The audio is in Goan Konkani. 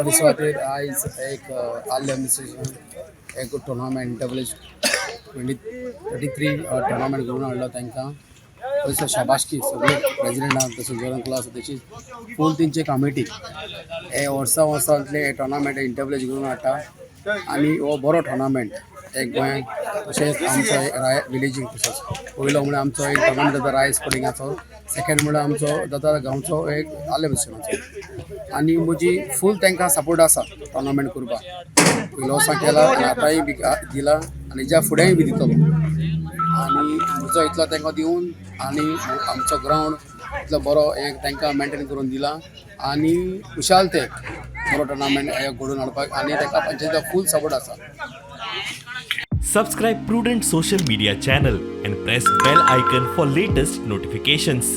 रिसॉर्टेर आयज एक आल्यम एसोसिएशन एक टुर्नामेंट डबल 2033 टुर्नामेंट घडोवन हाडलो तांकां. तशें शाबासकी सगळे प्रेजिडेंटाक, तशें जोरन क्लास, तशीच फूल तेंची कमिटी. हे वर्सा वर्सांतले हे टुर्नामेंट इंटरविलेज घडोवन हाडटा आनी हो बरो टुर्नामेंट एक गोंयांत, तशेंच आमचो राय विलेजीक. तसोच पयलो म्हळ्यार आमचो एक टुर्नामेंट जाता राय स्पोर्टिंगाचो, सेकंड म्हळ्यार आमचो जाता गांवचो एक आल्यम एसोसिएशनाचो. आनी म्हजी फूल तांकां सपोर्ट आसा टुर्नामेंट करपाक. पयलो वर्सा केला आनी आतांय बी दिला आनी ज्या फुडेंय बी दितलो. आनी म्हजो इतलो तांकां दिवन आनी आमचो ग्रावंड इतलो बरो हें तांकां मेंटेन करून दिला आनी खुशाल ते बरो टुर्नामेंट हे घडोवन हाडपाक आनी ताका पंचायतीचो फूल सपोर्ट आसा. Subscribe Prudent Social Media channel and press bell icon for latest notifications.